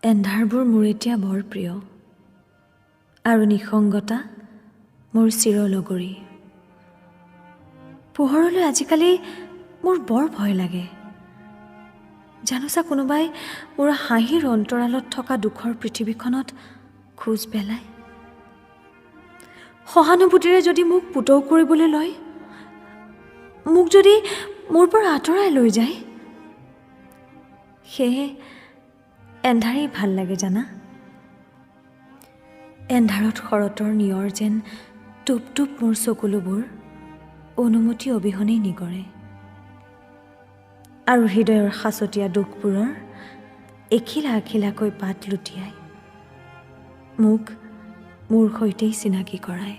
এন্ধাৰবোৰ মোৰ এতিয়া বৰ প্ৰিয় আৰু নিসংগতা মোৰ চিৰলগৰী। পোহৰলৈ আজিকালি মোৰ বৰ ভয় লাগে। জানোচা কোনোবাই মোৰ হাঁহিৰ অন্তৰালত থকা দুখৰ পৃথিৱীখনত খোজ পেলায়, সহানুভূতিৰে যদি মোক পুতৌ কৰিবলৈ লয়, মোক যদি মোৰ পৰা আঁতৰাই লৈ যায়। সেয়ে এন্ধাৰেই ভাল লাগে জানা। এন্ধাৰত শৰতৰ নিয়ৰ যেন টোপ টোপ মোৰ চকুলোবোৰ অনুমতি অবিহনেই নিগৰে আৰু হৃদয়ৰ সাঁচতীয়া দুখবোৰৰ এখিলা এখিলাকৈ পাত লুটিয়াই মোক মোৰ সৈতেই চিনাকি কৰায়।